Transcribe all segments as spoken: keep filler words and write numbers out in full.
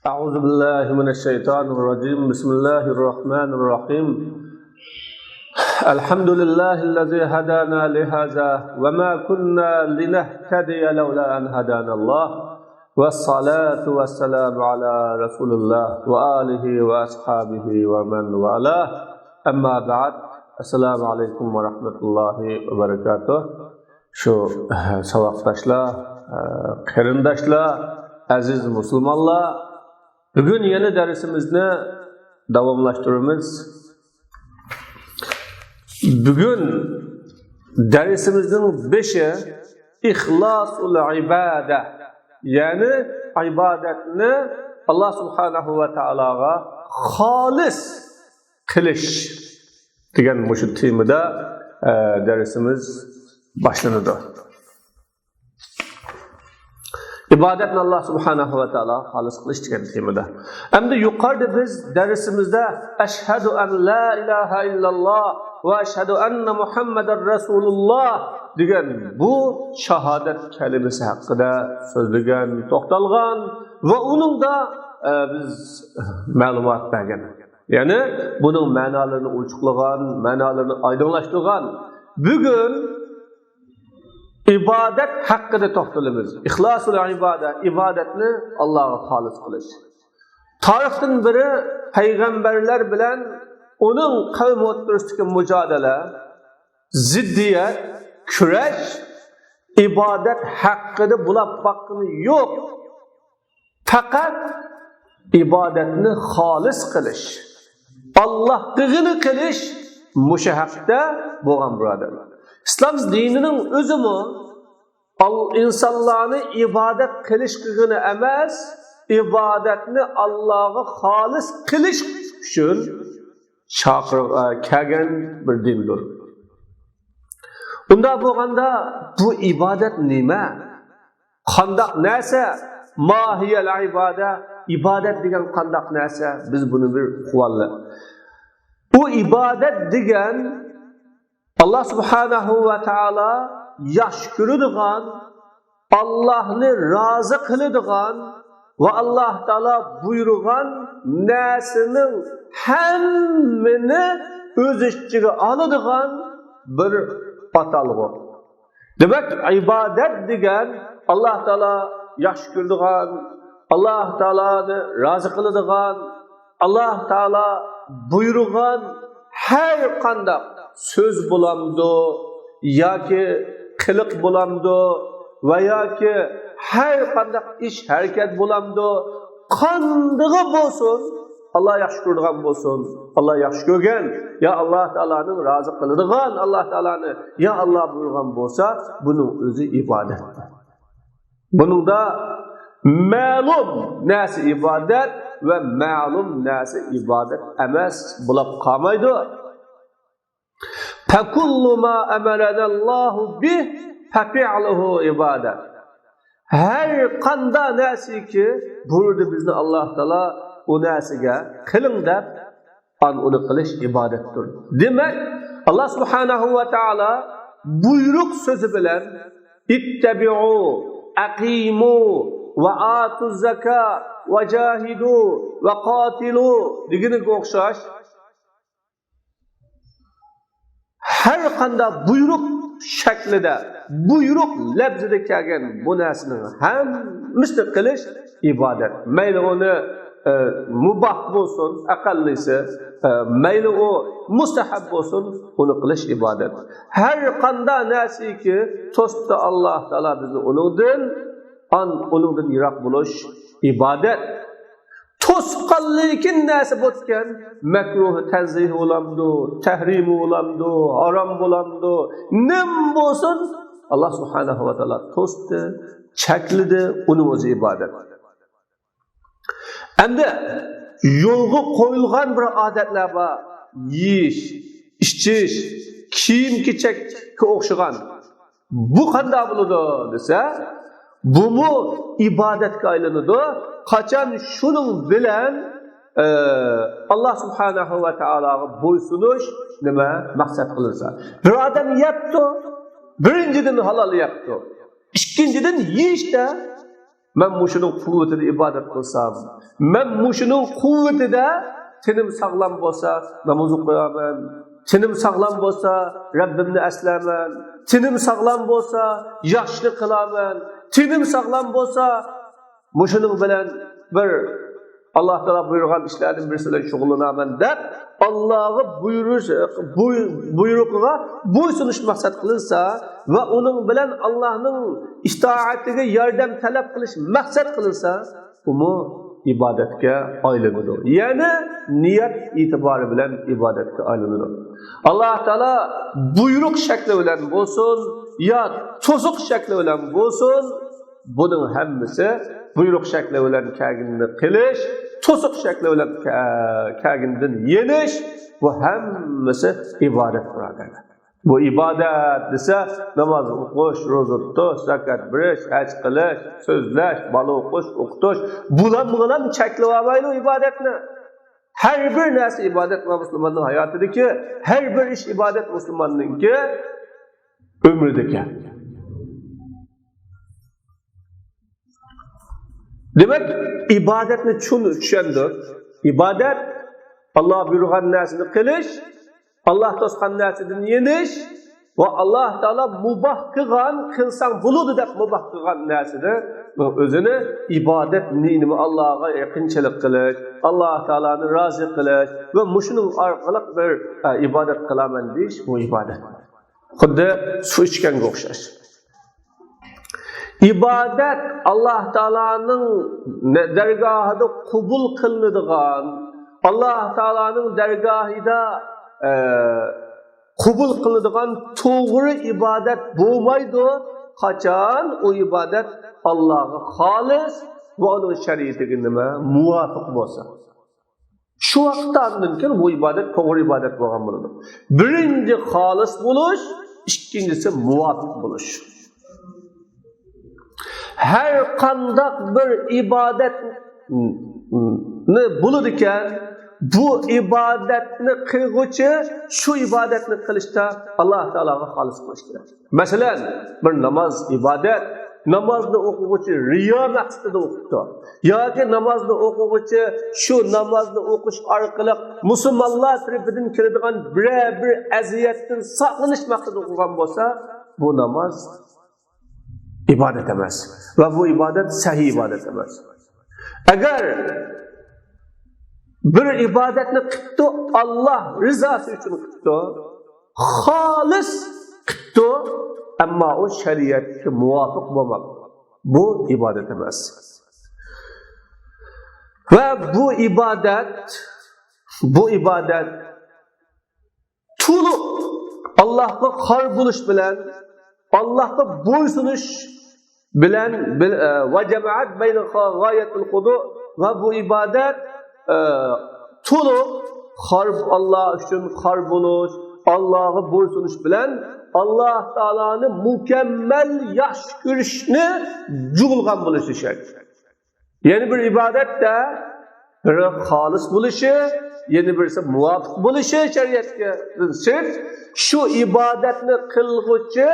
أعوذ بالله من الشيطان الرجيم. بسم الله الرحمن الرحيم. الحمد لله الذي هدانا لهذا وما كنا لنهتدي لولا أن هدانا الله. والصلاة والسلام على رسول الله وآله وأصحابه ومن والاه. أما بعد. السلام عليكم ورحمة الله وبركاته. شۇ، ئە، ساۋاقداشلار، ئە، قېرىنداشلار، ئەزىز مۇسۇلمانلار، بۈگۈن يەنە دەرسىمىزنى داۋاملاشتۇرىمىز. بۈگۈن دەرسىمىزنىڭ بېشى ئىخلاسۇل ئىبادە، يەنى ئىبادەتنى ئاللا سۇبھانەھۇ ۋە تائالاغا خالىس قىلىش دېگەن مۇشۇ تېمىدا، ئە، دەرسىمىز باشلىنىدۇ. ئىبادەتنى ئاللا سۇبھانەھۇ ۋە تائالاغا خالىس قىلىش دېگەن تېمىدا. ئەمدى يۇقىرىدا بىز دەرسىمىزدە «ئەشھەدۇ ئەن لا ئىلاھە ئىللاللا ۋە ئەشھەدۇ ئەننە مۇھەممەدەن رەسۇلۇللا» دېگەن بۇ شاھادەت كەلىمىسى ھەققىدە سۆزلىگەن، توختالغان ۋە ئۇنىڭدا، ئە، بىز مەلۇمات بەرگەن. يەنى بۇنىڭ مەنالىرىنى ئوچۇقلىغان، مەنالىرىنى ئايدىڭلاشتۇرغان. بۈگۈن ئىبادەت ھەققىدە توختىلىمىز. ئىخلاسۇل ئىبادە، ئىبادەتنى ئاللاغا خالىس قىلىش. تارىختىن بېرى پەيغەمبەرلەر بىلەن ئۇنىڭ قەۋمى ئوتتۇرىسىدىكى مۇجادىلە، زىددىيەت، كۈرەش ئىبادەت ھەققىدە بولاپ باققىنى يوق. پەقەت ئىبادەتنى خالىس قىلىش، ئاللاھقىغىلا قىلىش، مۇشۇ ھەقتە بولغان، بۇرادەرلەر. ئىسلام دىنىنىڭ ئۆزىمۇ ئال-، ئىنسانلارنى ئىبادەت قىلىشقىغىلا ئەمەس، ئىبادەتنى ئاللاغا خالىس قىلىش ئۈچۈن چاقىر-، ئە، كەلگەن بىر دىندۇر. ئۇنداق بولغاندا، بۇ ئىبادەت نېمە؟ قانداق نەرسە؟ ما ھىيەل ئىبادە؟ ئىبادەت دېگەن قانداق نەرسە؟ بىز بۇنى بىر ئۇقۇۋالىلى. بۇ ئىبادەت دېگەن ئاللا سۇبھانەھۇ ۋە تائالا ياخشى كۆرىدىغان، ئاللاھنى رازى قىلىدىغان ۋە ئاللا تائالا بۇيرۇغان نەرسىنىڭ ھەممىنى ئۆز ئىچىگە ئالىدىغان بىر ئاتالغۇ. دېمەك، ئىبادەت دېگەن ئاللا تائالا ياخشى كۆرىدىغان، ئاللا تائالانى رازى قىلىدىغان، ئاللا تائالا بۇيرۇغان ھەر قانداق سۆز بولامدۇ ياكى قىلىق بولامدۇ ۋە ياكى ھەر قانداق ئىش ھەرىكەت بولامدۇ، قاندىقى بولسۇن، ئاللا ياخشى كۆرىدىغان بولسۇن، ئاللا ياخشى كۆرگەن، يا ئاللا تائالانىڭ رازى قىلىدىغان، ئاللا تائالانى، يا ئاللا بۇيرۇغان بولسا، بۇنىڭ ئۆزى ئىبادەت. بۇنىڭدا مەلۇم نەرسە ئىبادەت ۋە مەلۇم نەرسە ئىبادەت ئەمەس بولاپ قالمايدۇ. فكل ما أمرنا الله به ففعله عبادة. ھەر قانداق نەرسىكى بۇيرۇدى بىزنى ئاللا تائالا، ئۇ نەرسىگە قىلىڭ دەپ، ئان ئۇنى قىلىش ئىبادەتتۇر. دېمەك، ئاللا سۇبھانەھۇ ۋە تائالا بۇيرۇق سۆزى بىلەن «اتبعوا، أقيموا، وآتوا الزكاة، وجاهدوا، وقاتلوا» دېگىنىگە ئوخشاش، ھەر قانداق بۇيرۇق شەكلىدە، بۇيرۇق لەپزىدە كەلگەن بۇ نەرسىنىڭ ھەممىسىنى قىلىش ئىبادەت. مەيلى ئۇنى، ئە، مۇباھ بولسۇن، ئەقەللىسى، ئە، مەيلى ئۇ مۇستەھەب بولسۇن، ئۇنى قىلىش ئىبادەت. ھەر قانداق نەرسىكى توستى ئاللا تائالا بىزنى ئۇنىڭدىن، ئان ئۇنىڭدىن يىراق بولۇش ئىبادەت. توسقانلىكىن نەرسە بوپتىكەن، مەكرۇھ تەنزىھ بولامدۇ، تەھرىم بولامدۇ، ھارام بولامدۇ، نېمە بولسۇن، ئاللا سۇبھانەھۇ ۋە تائالا توستى، چەكلىدى، ئۇنىڭ ئۆزى ئىبادەت. ئەمدى يولغا قويۇلغان بىر ئادەتلەر بار، يېيىش، ئىچىش، كىيىم-كېچەككە ئوخشىغان. بۇ قانداق بولىدۇ دېسە، بۇمۇ ئىبادەتكە ئايلىنىدۇ. قاچان شۇنىڭ بىلەن، ئە، ئاللا سۇبھانەھۇ ۋە تائالاغا بويسۇنۇش نېمە مەقسەت قىلىنسا. بىر ئادەم يەپتۇ، بىرىنچىدىن ھالال يەپتۇ. ئىككىنچىدىن يېيىشتە مەن مۇشۇنىڭ قۇۋۋىتىدە ئىبادەت قىلسام، مەن مۇشۇنىڭ قۇۋۋىتىدە تېنىم ساغلام بولسا ناماز ئوقۇيمەن، تېنىم ساغلام بولسا رەببىمنى ئەسلەيمەن، تېنىم ساغلام بولسا ياخشىلىق قىلىمەن، تېنىم ساغلام بولسا مۇشۇنىڭ بىلەن بىر ئاللا تائالا بۇيرۇغان ئىشلاردىن بىرسى بىلەن شۇغۇللىنىمەن دەپ، ئاللاغا بۇيرۇش، بۇي-، بۇيرۇقىغا بويسۇنۇش مەقسەت قىلىنسا ۋە ئۇنىڭ بىلەن ئاللانىڭ ئىتائىتىگە ياردەم تەلەپ قىلىش مەقسەت قىلىنسا، ئۇمۇ ئىبادەتكە ئايلىنىدۇ. يەنى نىيەت ئېتىبارى بىلەن ئىبادەتكە ئايلىنىدۇ. ئاللا تائالا بۇيرۇق شەكلى بىلەن بولسۇن يا توسۇق شەكلى بىلەن بولسۇن، بۇنىڭ ھەممىسى بۇيرۇق شەكلى بىلەن كەلگىنىنى قىلىش، توسۇق شەكلى بىلەن كە-، كەلگىنىدىن يېنىش، بۇ ھەممىسى ئىبادەت، بۇرادەرلەر. بۇ ئىبادەت دېسە، ناماز ئوقۇش، روزا تۇتۇش، زاكات بېرىش، ھەج قىلىش، سۆزلەش، بالا ئوقۇش، ئوقۇتۇش، بۇلارغىلا چەكلىۋالمايلى ئىبادەتنى. ھەر بىر نەرسە ئىبادەت ۋە مۇسۇلماننىڭ ھاياتىدىكى ھەر بىر ئىش ئىبادەت مۇسۇلماننىڭكى ئۆمرىدىكى. دېمەك، ئىبادەتنى چۈشەندۇر. ئىبادەت ئاللا بۇيرۇغان نەرسىنى قىلىش، ئاللا توسقان نەرسىدىن يېنىش ۋە ئاللا تائالا مۇباھ قىلغان، قىلساڭ بولىدۇ دەپ مۇباھ قىلغان نەرسىنى ئۆزىنى ئىبادەت نېمە، ئاللاغا يېقىنچىلىق قىلىش، ئاللا تائالانى رازى قىلىش ۋە مۇشۇنىڭ ئارقىلىق بىر، ئە، ئىبادەت قىلىمەن دېيىش، بۇ ئىبادەت. خۇددى سۇ ئىچكەنگە ئوخشاش. ئىبادەت ئاللا تائالانىڭ دەرگاھىدا قوبۇل قىلىنىدىغان، ئاللا تائالانىڭ دەرگاھىدا، ئە، قوبۇل قىلىنىدىغان توغرا ئىبادەت بولمايدۇ، قاچان ئۇ ئىبادەت ئاللاغا خالىس ۋە ئۇنىڭ شەرىئىتىگە نېمە مۇۋاپىق بولسا. شۇ ۋاقىتتا ئاندىن كېيىن بۇ ئىبادەت توغرا ئىبادەت بولغان بولىدۇ. بىرىنچى خالىس بولۇش، ئىككىنچىسى مۇۋاپىق بولۇش. ھەر قانداق بىر ئىبادەتنى بولىدىكەن، بۇ ئىبادەتنى قىلغۇچى شۇ ئىبادەتنى قىلىشتا ئاللا تائالاغا خالىس قىلىش كېرەك. مەسىلەن، بىر ناماز ئىبادەت، نامازنى ئوقۇغۇچى رىيا مەقسىتىدە ئوقۇپتۇ ياكى نامازنى ئوقۇغۇچى شۇ نامازنى ئوقۇش ئارقىلىق مۇسۇلمانلار تەرىپىدىن كېلىدىغان بىرەر بىر ئەزىيەتتىن ساقلىنىش مەقسىتىدە ئوقۇغان بولسا، بۇ ناماز ئىبادەت ئەمەس ۋە بۇ ئىبادەت سەھىھ ئىبادەت ئەمەس. ئەگەر بىر ئىبادەتنى قىپتۇ، ئاللا رىزاسى ئۈچۈن قىپتۇ، خالىس قىپتۇ، ئەمما ئۇ شەرىئەتكە مۇۋاپىق بولماپتۇ، بۇ ئىبادەت ئەمەس. ۋە بۇ ئىبادەت، بۇ ئىبادەت تولۇق ئاللاھقا خار بولۇش بىلەن، ئاللاھقا بويسۇنۇش بىلەن، بىل-، ئە، ۋە جەمەئەت بەينە غايەتىل خۇدۇ، ۋە بۇ ئىبادەت، ئە، تولۇق خار، ئاللا ئۈچۈن خار بولۇش، ئاللاغا بويسۇنۇش بىلەن ئاللا تائالانى مۇكەممەل ياخشى كۆرۈشنى جۇغلىغان بولۇشى شەرت. يەنە بىر ئىبادەتتە بىرى خالىس بولۇشى، يەنە بىرسى مۇۋاپىق بولۇشى شەرىئەتكە سىرت. شۇ ئىبادەتنى قىلغۇچى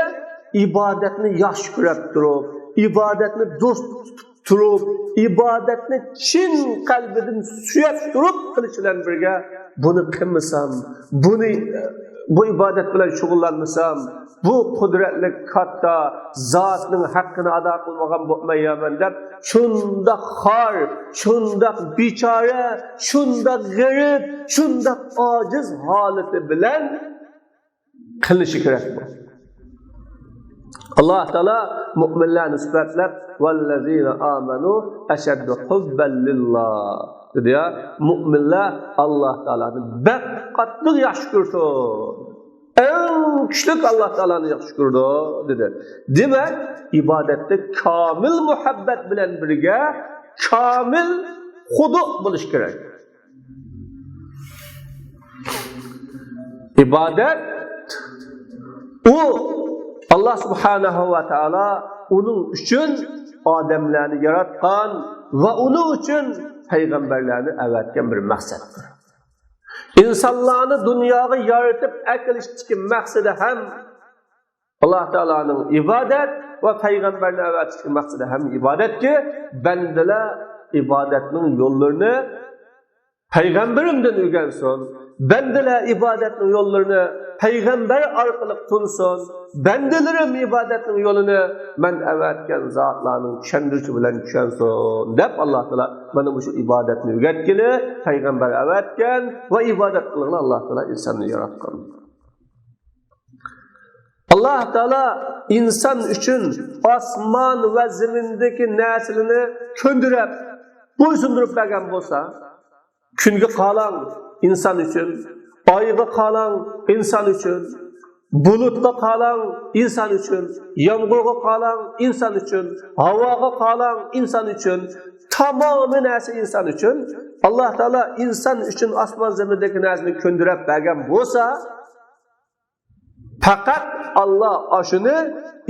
ئىبادەتنى ياخشى كۆرۈپ تۇرۇپ، ئىبادەتنى دوست تۇتۇپ تۇرۇپ، ئىبادەتنى چىن قەلبىدىن سۆيۈپ تۇرۇپ قىلىش بىلەن بىرگە، بۇنى قىلمىسام، بۇنى، بۇ ئىبادەت بىلەن شۇغۇللانمىسام، بۇ قۇدرەتلىك كاتتا زاتنىڭ ھەققىنى ئادا قىلمىغان بولمايمەن دەپ، شۇنداق خار، شۇنداق بىچارە، شۇنداق غېرىب، شۇنداق ئاجىز ھالىتى بىلەن قىلىشى كېرەك بۇ. ئاللا تائالا مۇئمىنلارنى سۈپەتلەپ، «ۋەللەزىنە ئامەنۇ ئەشەددۇ ھۇببەن لىللا» دېدى يا، مۇئمىنلار ئاللا تائالانى بەك قاتتىق ياخشى كۆرىدۇ. ئەڭ كۈچلۈك ئاللا تائالانى ياخشى كۆرىدۇ، دېدى. دېمەك، ئىبادەتتە كامىل مۇھەببەت بىلەن بىرگە كامىل خۇدۇ بولۇش كېرەك. ئىبادەت، ئۇ ئاللا سۇبھانەھۇ ۋە تائالا ئۇنىڭ ئۈچۈن ئادەملەرنى ياراتقان ۋە ئۇنىڭ ئۈچۈن پەيغەمبەرلەرنى ئەۋەتكەن بىر مەقسەتتۇر. ئىنسانلارنى دۇنياغا يارىتىپ ئەكېلىشتىكى مەقسىتى ھەم ئاللاھ تائالانىڭ ئىبادەت ۋە پەيغەمبەرنى ئەۋەتىشتىكى مەقسىتى ھەم ئىبادەتكە، بەندىلەر ئىبادەتنىڭ يوللىرىنى پەيغەمبىرىمدىن ئۆگەنسۇن. بەندىلەر ئىبادەتنىڭ يوللىرىنى پەيغەمبەر ئارقىلىق تونۇسۇن. بەندىلىرىم ئىبادەتنىڭ يولىنى مەن ئەۋەتكەن زاتلارنىڭ چۈشەندۈرۈشى بىلەن چۈشەنسۇن، دەپ ئاللاھ تائالا مانا مۇشۇ ئىبادەتنى ئۆگەتكىلى پەيغەمبەر ئەۋەتكەن ۋە ئىبادەت قىلغىلى ئاللاھ تائالا ئىنساننى ياراتقان. ئاللاھ تائالا ئىنسان ئۈچۈن ئاسمان ۋە زېمىندىكى نەرسىلەرنى كۆندۈرۈپ، بويسۇندۇرۇپ بەرگەن بولسا، كۈنگە قاراڭ، ئىنسان ئۈچۈن، ئايغا قاراڭ، ئىنسان ئۈچۈن، بۇلۇتقا قاراڭ، ئىنسان ئۈچۈن، يامغۇرغا قاراڭ، ئىنسان ئۈچۈن، ھاۋاغا قاراڭ، ئىنسان ئۈچۈن، تامامى نەرسە ئىنسان ئۈچۈن. ئاللاھ تائالا ئىنسان ئۈچۈن ئاسمان زېمىندىكى نەرسىنى كۆندۈرۈپ بەرگەن بولسا، پەقەت ئاللاھ ئاشۇنى،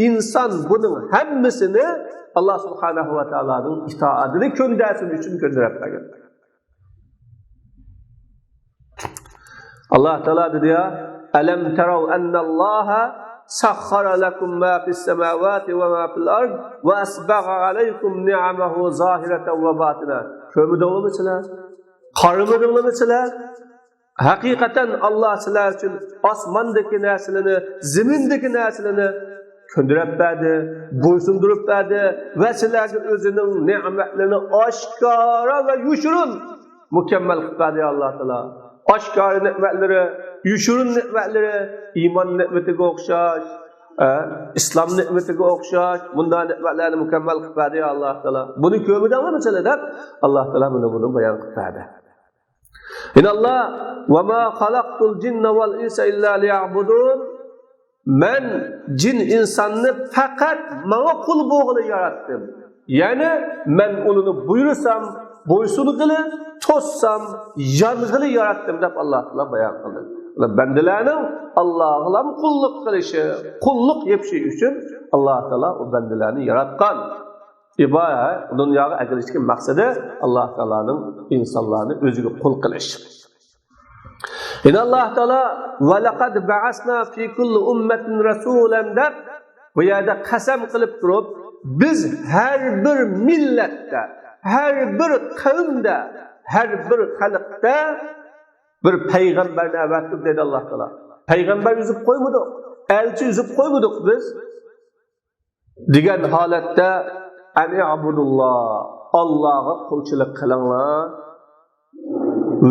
ئىنسان بۇنىڭ ھەممىسىنى ئاللاھ سۇبھانەھۇ ۋە تائالانىڭ ئىتائىتىنى كۆندەرسۇن ئۈچۈن كۆندۈرۈپ بەرگەن. ئاللاھ تائالا دېدى يا، «ئەلەم تەرەۋ ئەننەللاھە سەخخەرە لەكۇم ما فىسسەماۋاتى ۋە ما فىل ئەرد ۋە ئەسبەغە ئەلەيكۇم نىئەمەھۇ زاھىرەتەن ۋە باتىنە.» كۆرمىدىڭلارمۇ سىلەر؟ قارىمىدىڭلارمۇ سىلەر؟ ھەقىقەتەن ئاللاھ سىلەر ئۈچۈن ئاسماندىكى نەرسىلەرنى، زېمىندىكى نەرسىلەرنى كۆندۈرۈپ بەردى، بويسۇندۇرۇپ بەردى ۋە سىلەرگە ئۆزىنىڭ نېمەتلىرىنى ئاشكارا ۋە يوشۇرۇن مۇكەممەل قىلىپ بەردى ئاللاھ تائالا. ئاشكارا نېمەتلىرى، يوشۇرۇن نېمەتلىرى، ئىمان نېمىتىگە ئوخشاش، ئە، ئىسلام نېمىتىگە ئوخشاش، بۇنداق نېمەتلەرنى مۇكەممەل قىلىپ بەردى ئاللاھ تائالا. بۇنى كۆرمىدىڭلارمۇ سىلەر دەپ، ئاللاھ تائالا بۇنى، بۇنى بايان قىلىپ بەردى. يەنە ئاللاھ، «ۋە ما خەلەقتۇل جىننە ۋەل ئىنسە ئىللا لىيەئبۇدۇن.» مەن جىن ئىنساننى پەقەت ماڭا قۇل بولغىلى ياراتتىم. يەنى مەن ئۇلارنى بۇيرۇسام، بويسۇنغىلى، توسسام، يانغىلى ياراتتىم، دەپ ئاللاھ تائالا بايان قىلدى. بەندىلەرنىڭ ئاللاھقىلا قۇللۇق قىلىشى، قۇللۇق يېپىشى ئۈچۈن ئاللاھ تائالا ئۇ بەندىلەرنى ياراتقان. ئىبا-، دۇنياغا ئەكېلىشتىكى مەقسىتى ئاللاھ تائالانىڭ ئىنسانلارنى ئۆزىگە قۇل قىلىش. يەنە ئاللاھ تائالا، «ۋە لەقەد بەئەسنا فى كۇللى ئۇممەتىن رەسۇلەن» دەپ، بۇ يەردە قەسەم قىلىپ تۇرۇپ، «بىز ھەر بىر مىللەتتە، ھەر بىر قەۋمدە، ھەر بىر خەلقتە بىر پەيغەمبەرنى ئەۋەتتۇق» دېدى ئاللاھ تائالا. پەيغەمبەر ئۈزۈپ قويمىدۇق، ئەلچى ئۈزۈپ قويمىدۇق بىز. دېگەن ھالەتتە، «ئەن ئەبۇدۇللا»، ئاللاغا قۇلچىلىق قىلىڭلار.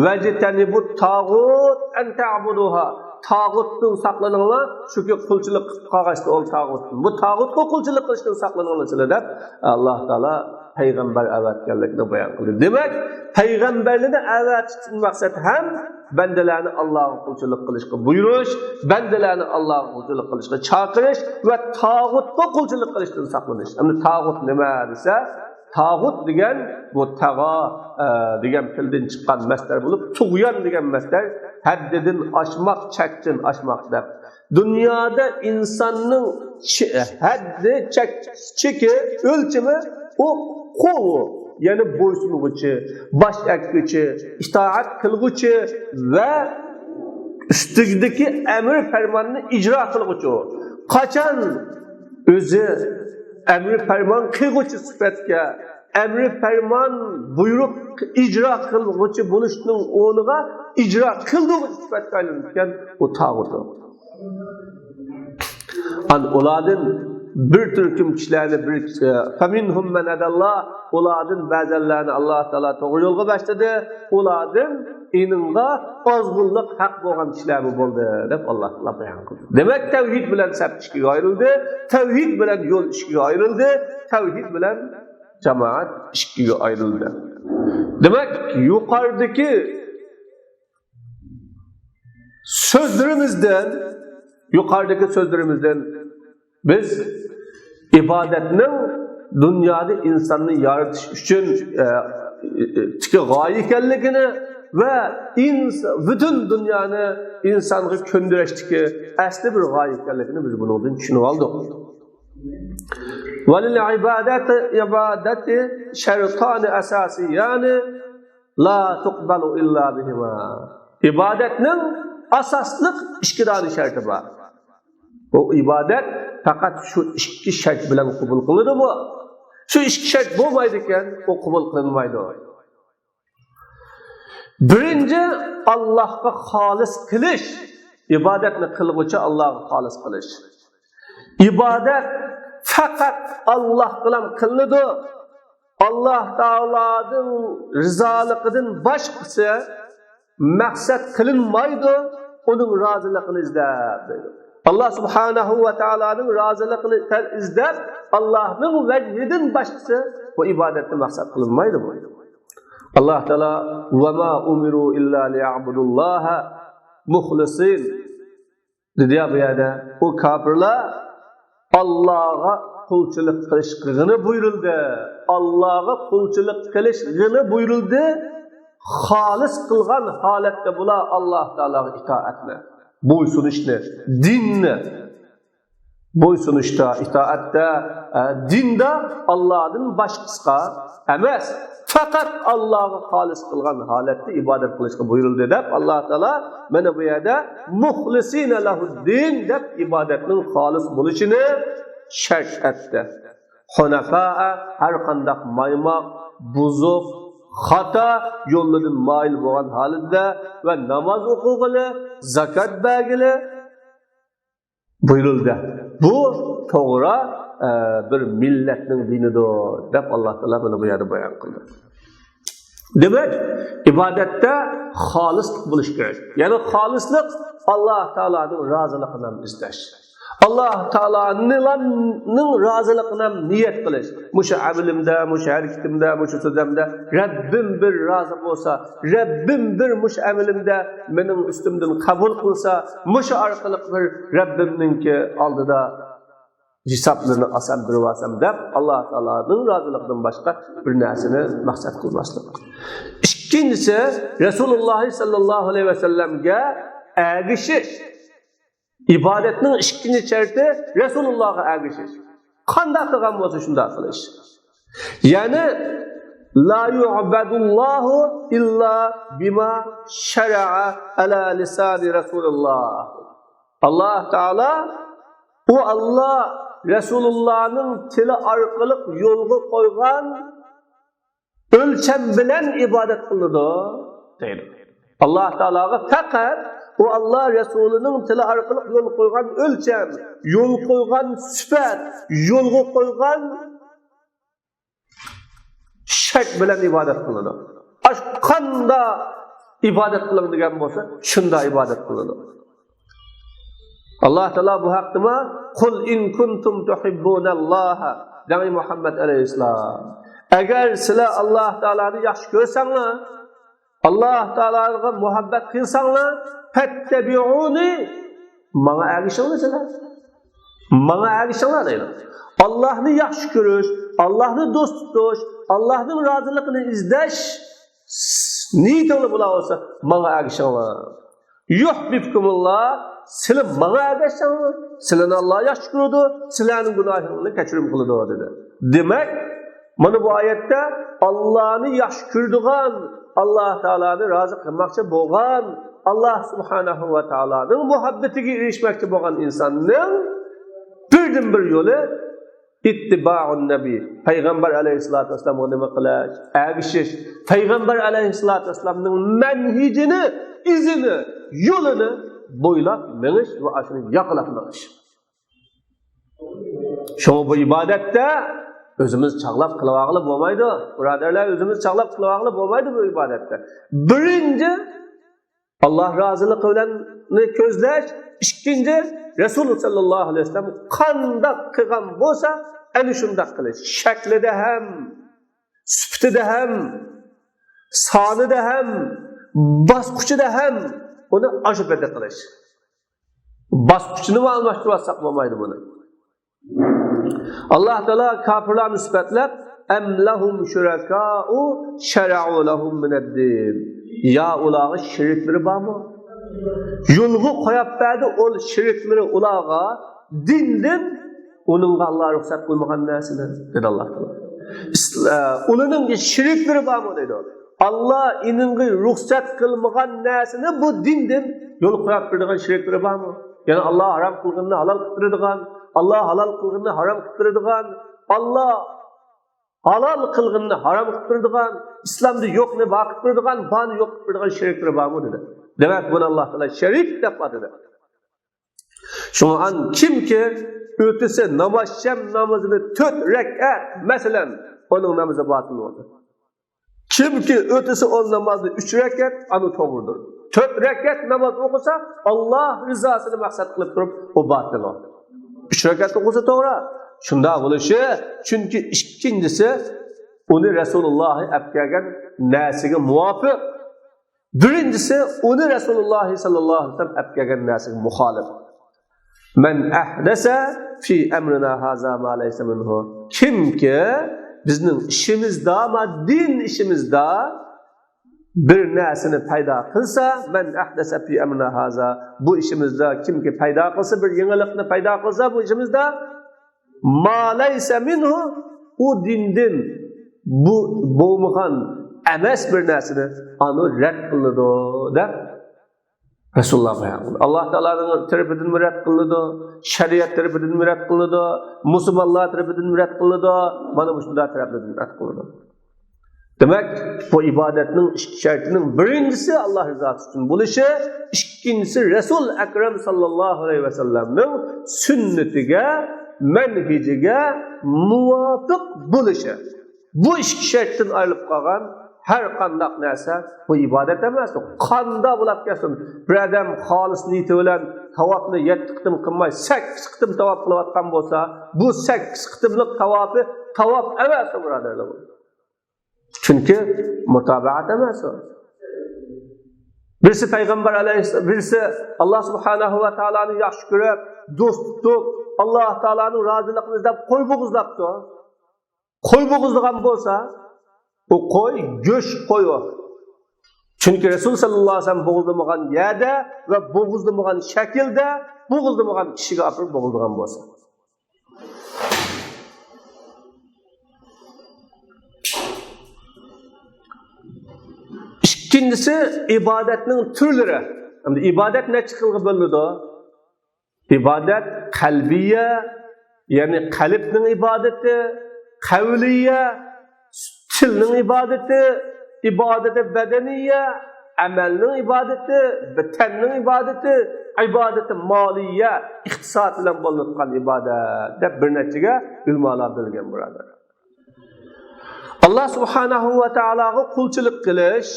«ۋەجتەنىبۇت تاغۇت ئەن تەبۇدۇھا»، تاغۇتتىن ساقلىنىڭلار، چۈنكى قۇلچىلىق قىلىپ قالغاچقا ئۇ تاغۇتتىن. بۇ تاغۇتقا قۇلچىلىق قىلىشتىن ساقلىنىڭلار سىلەر دەپ، ئاللاھ تائالا پەيغەمبەر ئەۋەتكەنلىكىنى بايان قىلدى. دېمەك، پەيغەمبەرلەرنى ئەۋەتىشتىن مەقسەت ھەم بەندىلەرنى ئاللاغا قۇلچىلىق قىلىشقا بۇيرۇش، بەندىلەرنى ئاللاغا قۇلچىلىق قىلىشقا چاقىرىش ۋە تاغۇتقا قۇلچىلىق قىلىشتىن ساقلىنىش. ئەمدى تاغۇت نېمە دېسە، تاغۇت دېگەن بۇ تەغا، ئە، دېگەن پېئىلدىن چىققان مەسدەر بولۇپ، تۇغيان دېگەن مەسدەر، ھەددىدىن ئاشماق، چەكتىن ئاشماق دەپ. دۇنيادا ئىنساننىڭ چ-، ھەددى، چەك، چېكى، ئۆلچىمى ئۇ قۇل، يەنى بويسۇنغۇچى، باش ئەگكۈچى، ئىتائەت قىلغۇچى ۋە ئۈستىدىكى ئەمر پەرماننى ئىجرا قىلغۇچى ئۇ. قاچان ئۆزى ئەمر پەرمان قىلغۇچى سۈپەتكە، ئەمر پەرمان، بۇيرۇق ئىجرا قىلغۇچى بولۇشنىڭ ئورنىغا ئىجرا قىلدۇرغۇچى سۈپەتكە ئايلىنىدىكەن، ئۇ تاغۇت. ئان ئۇلاردىن بىر تۈركۈم كىشىلەرنى بىر، ئە، فەمىنھۇم مەن ھەدەللا، ئۇلاردىن بەزەنلەرنى ئاللاھ تائالا توغرا يولغا باشلىدى، ئۇلاردىن ئېنىڭغا ئازغۇنلۇق ھەق بولغان كىشىلەرمۇ بولدى، دەپ ئاللاھ تائالا بايان قىلدى. دېمەك، تەۋھىد بىلەن سەپ ئىككىگە ئايرىلدى، تەۋھىد بىلەن يول ئىككىگە ئايرىلدى، تەۋھىد بىلەن جامائەت ئىككىگە ئايرىلدى. دېمەك، يۇقىرىدىكى سۆزلىرىمىزدىن، يۇقىرىدىكى سۆزلىرىمىزدىن بىز ئىبادەتنىڭ دۇنيادا ئىنساننى يارىتىش ئۈچۈن، ئە، تىكى غايە ئىكەنلىكىنى ۋە ئىنس-، پۈتۈن دۇنيانى ئىنسانغا كۆندۈرۈشتىكى ئەسلى بىر غايە ئىكەنلىكىنى بىز بۇنىڭدىن چۈشىنىۋالدۇق. ۋەلىل ئىبادەتى، ئىبادەتى شەرتانى ئەساسىيانى لا تۇقبەلۇ ئىللا بىھىما. ئىبادەتنىڭ ئاساسلىق ئىككى دانە شەرتى بار. ئۇ ئىبادەت پەقەت شۇ ئىككى شەرت بىلەن قوبۇل قىلىنىدۇ. شۇ ئىككى شەرت بولمايدىكەن، ئۇ قوبۇل قىلىنمايدۇ. بىرىنچى، ئاللاھقا خالىس قىلىش. ئىبادەتنى قىلغۇچى ئاللاھقا خالىس قىلىش. ئىبادەت پەقەت ئاللاھقىلا قىلىنىدۇ. ئاللاھ تائالانىڭ رىزالىقىدىن باشقىسى مەقسەت قىلىنمايدۇ، ئۇنىڭ رازىلىقىنى ئىزدەپ دەيدۇ. ئاللاھ سۇبھانەھۇ ۋە تائالانىڭ رازىلىقىنى ئىزدەپ، ئاللاھنىڭ ۋەجھىدىن باشقىسى بۇ ئىبادەتنى مەقسەت قىلىنمايدۇ. ئاللاھ تائالا، «ۋە ما ئۇمىرۇ ئىللا لىيەئبۇدۇللاھە مۇخلىسىن» دېدى يا بۇ يەردە. ئۇ كاپىرلار ئاللاھقا قۇلچىلىق قىلىشقىغىنى بۇيرۇلدى. ئاللاھقا قۇلچىلىق قىلىشقىغىنى بۇيرۇلدى. خالىس قىلغان ھالەتتە بۇلار ئاللاھ تائالاغا ئىتائەتنى، بويسۇنۇشنى، دىننى، بويسۇنۇشتا، ئىتائەتتە، ئە، دىندا ئاللاھدىن باشقىسىغا ئەمەس، پەقەت ئاللاھقا خالىس قىلغان ھالەتتە ئىبادەت قىلىشقا بۇيرۇلدى دەپ، ئاللاھ تائالا مانا بۇ يەردە «مۇخلىسىنە لەھۇددىن» دەپ ئىبادەتنىڭ خالىس بولۇشىنى شەرت ئەتتى. «ھۇنەفائە»، ھەر قانداق مايماق، بۇزۇق، خاتا يوللىرىدىن مايىل بولغان ھالەتتە ۋە ناماز ئوقۇغىلى، زاكات بەرگىلى، بۇيرۇلدى. بۇ توغرا، ئە، بىر مىللەتنىڭ دىنىدۇر، دەپ ئاللاھ تائالا مانا بۇ يەردە بايان قىلدى. دېمەك، ئىبادەتتە خالىسلىق بولۇش كېرەك. يەنى خالىسلىق ئاللاھ تائالانىڭ رازىلىقىنى ئىزدەش. ئاللاھ تائالانىڭ رازىلىقىنى نىيەت قىلىش. مۇشۇ ئەمىلىمدە، مۇشۇ ھەرىكىتىمدە، مۇشۇ سۆزۈمدە رەببىم بىر رازى بولسا، رەببىم بىر مۇشۇ ئەمىلىمدە مېنىڭ ئۈستۈمدىن قەبۇل قىلسا، مۇشۇ ئارقىلىق بىر رەببىمنىڭكى ئالدىدا ھېسابلىرىنى ئالسام، بېرىۋالسام دەپ، ئاللاھ تائالانىڭ رازىلىقىدىن باشقا بىر نەرسىنى مەقسەت قىلماسلىق. ئىككىنچىسى، رەسۇلۇللاھ سەللەللاھۇ ئەلەيھى ۋەسەللەمگە ئەگىشىش. ئىبادەتنىڭ ئىككىنچى شەرتى رەسۇلۇللاھقا ئەگىشىش. قانداق قىلغان بولسا شۇنداق قىلىش. يەنى، «لا يعبد الله إلا بما شرع على لسان رسول الله». ئاللاھ تائالا، ئۇ ئاللاھ رەسۇلۇللاھنىڭ تىلى ئارقىلىق يولغا قويغان ئۆلچەم بىلەن ئىبادەت قىلىدۇ دەيدۇ. ئاللاھ تائالاغا پەقەت ئۇ ئاللاھ رەسۇلىنىڭ تىلى ئارقىلىق يول قويغان ئۆلچەم، يول قويغان سۈپەت، يولغا قويغان شەرت بىلەن ئىبادەت قىلىدۇ. ئاش قاندا ئىبادەت قىلىڭ دېگەن بولسا، شۇندا ئىبادەت قىلىدۇ. ئاللاھ تائالا بۇ ھەقتىمۇ، «قۇل ئىن كۇنتۇم تۇھىببۇنەللاھە» دەڭ، ئەي مۇھەممەد ئەلەيھىسسالام. ئەگەر سىلەر ئاللاھ تائالانى ياخشى كۆرسەڭلار، ئاللاھ تائالاغا مۇھەببەت قىلساڭلار، «فەتتەبىئۇنى»، ماڭا ئەگىشىڭلار سىلەر. ماڭا ئەگىشىڭلار دەيدۇ. ئاللاھنى ياخشى كۆرۈش، ئاللاھنى دوست تۇتۇش، ئاللاھنىڭ رازىلىقىنى ئىزدەش نىيىتىڭلار بولا بولسا، ماڭا ئەگىشىڭلار. «يۇھبىبكۇمۇللاھ»، سىلەر ماڭا ئەگەشسەڭلار، سىلەرنى ئاللاھ ياخشى كۆرىدۇ، سىلەرنىڭ گۇناھىڭلارنى كەچۈرۈم قىلىدۇ، دېدى. دېمەك، مانا بۇ ئايەتتە ئاللاھنى ياخشى كۆرىدىغان، ئاللاھ تائالانى رازى قىلماقچى بولغان، ئاللاھ سۇبھانەھۇ ۋە تائالانىڭ مۇھەببىتىگە ئېرىشمەكچى بولغان ئىنساننىڭ بىردىنبىر يولى ئىتتىبائۇن نەبىي، پەيغەمبەر ئەلەيھىسسالاتۇ ۋەسسالامغا نېمە قىلىش؟ ئەگىشىش. پەيغەمبەر ئەلەيھىسسالاتۇ ۋەسسالامنىڭ مەنھىجىنى، ئىزىنى، يولىنى بويلاپ مېڭىش ۋە ئاشۇنى ياقىلاپ مېڭىش. شۇڭا بۇ ئىبادەتتە ئۆزىمىز چاغلاپ قىلىۋالغىلى بولمايدۇ. بۇرادەرلەر، ئۆزىمىز چاغلاپ قىلىۋالغىلى بولمايدۇ بۇ ئىبادەتتە. بىرىنچى، ئاللاھ رازىلىقى بىلەن كۆزلەش. ئىككىنچى، رەسۇل سەللەللاھۇ ئەلەيھى ۋەسەللەم قانداق قىلغان بولسا، ئەنە شۇنداق قىلىش. شەكلىدە ھەم، سۈپىتىدە ھەم، سانىدا ھەم، باسقۇچىدا ھەم ئۇنى ئاشۇ پەدە قىلىش. باسقۇچىنىمۇ ئالماشتۇرۇۋاتساق بولمايدۇ بۇنى. ئاللاھ تائالا كاپىرلارنى سۈپەتلەپ، «ئەم لەھۇم شۇرەكائۇ شەرەئۇ لەھۇم مىنەددىن»، يا ئۇلارغا شېرىكلىرى بارمۇ؟ يولغا قويۇپ بەردى ئۇ شېرىكلىرى ئۇلارغا دىندىن، ئۇنىڭغا ئاللاھ رۇخسەت قىلمىغان نەرسىنى، دېدى ئاللاھ تائالا. ئىسلا-، ئۇلارنىڭ شېرىكلىرى بارمۇ دەيدۇ. ئاللاھ ئېنىڭغا رۇخسەت قىلمىغان نەرسىنى بۇ دىندىن يول قويۇپ بېرىدىغان شېرىكلىرى بارمۇ؟ يەنى ئاللا ھارام قىلغىنىنى ھالال قىلىپ بېرىدىغان، ئاللا ھالال قىلغىنىنى ھارام قىلىپ بېرىدىغان، ئاللا ھالال قىلغىنىنى ھارام قىلىپ بېرىدىغان، ئىسلامدا يوقنى بار قىلىپ بېرىدىغان، بارنى يوق قىلىپ بېرىدىغان شېرىكلىرى بارمۇ دېدى. دېمەك، بۇنى ئاللا تائالا شېرىك دەپ ئاتىدى. شۇڭا ئان كىمكى ئۆتىسى ناماز، شەم نامىزىنى تۆت رەكەت، مەسىلەن، ئۇنىڭ نامىزى باتىل بولدى. كىمكى ئۆتىسى ئون نامازنى ئۈچ رەكەت، ئانا توغرىدۇر. تۆت رەكەت ناماز ئوقۇسا، ئاللا رىزاسىنى مەقسەت قىلىپ تۇرۇپ، ئۇ باتىل ئۇ. ئۈچ رەكەت ئوقۇسا توغرا. شۇنداق بولۇشى، چۈنكى ئىككىنچىسى ئۇنى رەسۇلۇللاھ ئەپ كەلگەن نەرسىگە مۇۋاپىق. بىرىنچىسى، ئۇنى رەسۇلۇللاھ سەللەللاھۇ ئەلەيھى ۋەسەللەم ئەپ كەلگەن نەرسىگە مۇخالىپ. مەن ئەھدەسە فى ئەمرىنا ھازا ما لەيسە مىنھۇ. كىمكى بىزنىڭ ئىشىمىزدا، ما دىن ئىشىمىزدا بىر نەرسىنى پەيدا قىلسا، مەن ئەھدەسە فى ئەمرىنا ھازا، بۇ ئىشىمىزدا كىمكى پەيدا قىلسا، بىر يېڭىلىقنى پەيدا قىلسا بۇ ئىشىمىزدا، ما لەيسە مىنھۇ، ئۇ دىندىن بۇ بولمىغان ئەمەس بىر نەرسىنى ئانۇ رەت قىلىدۇ دەپ رەسۇلۇللاھ بايان قىلدى. ئاللا تائالانىڭ تەرىپىدىنمۇ رەت قىلىدۇ، شەرىئەت تەرىپىدىنمۇ رەت قىلىدۇ، مۇسۇلمانلار تەرىپىدىنمۇ رەت قىلىدۇ، مانا مۇشۇنداق تەرەپلىرىدىن رەت قىلىدۇ. دېمەك، بۇ ئىبادەتنىڭ ئىككى شەرتىنىڭ بىرىنچىسى ئاللا رىزاسى ئۈچۈن بولۇشى، ئىككىنچىسى رەسۇل ئەكرەم ساللاللاھۇ ئەلەيھى ۋەسەللەمنىڭ سۈننىتىگە، مەنھىجىگە مۇۋاپىق بولۇشى. بۇ ئىككى شەرتتىن ئايرىلىپ قالغان ھەر قانداق نەرسە بۇ ئىبادەت ئەمەس. قانداق بولاپ كەتسۇن، بىر ئادەم خالىس نىيىتى بىلەن تاۋاپنى يەتتە قېتىم قىلماي، سەككىز قېتىم تاۋاپ قىلىۋاتقان بولسا، بۇ سەككىز قېتىملىق تاۋاپى تاۋاپ ئەمەس، بۇرادەرلەر. چۈنكى مۇتابىئەت ئەمەس ئۇ. بىرسى پەيغەمبەر ئەلەيھىسسالام، بىرسى ئاللا سۇبھانەھۇ ۋە تائالانى ياخشى كۆرۈپ، دوست تۇتۇپ، ئاللا تائالانىڭ رازىلىقىنى ئىزدەپ قوي بوغۇزلاپتۇ. قوي بوغۇزلىغان بولسا، ئۇ قوي، گۆش قوي ئۇ. چۈنكى رەسۇل ساللاللاھۇ ئەلەيھى ۋەسەللەم بوغۇزلىمىغان يەردە ۋە بوغۇزلىمىغان شەكىلدە، بوغۇزلىمىغان كىشىگە ئاپىرىپ بوغۇزلىغان بولسا. ئىككىنچىسى، ئىبادەتنىڭ تۈرلىرى. ئەمدى ئىبادەت نەچچە خىلغا بۆلۈنىدۇ؟ ئىبادەت قەلبىيە، يەنى قەلبنىڭ ئىبادىتى، قەۋلىيە، تىلنىڭ ئىبادىتى، ئىبادىتى بەدەنىيە، ئەمەلنىڭ ئىبادىتى، تەننىڭ ئىبادىتى، ئىبادىتى مالىيە، ئىقتىساد بىلەن بولۇنۇۋاتقان ئىبادەت دەپ بىر نەچچىگە ئۆلىمالار بۆلگەن، بۇرادەر. ئاللا سۇبھانەھۇ ۋە تائالاغا قۇلچىلىق قىلىش،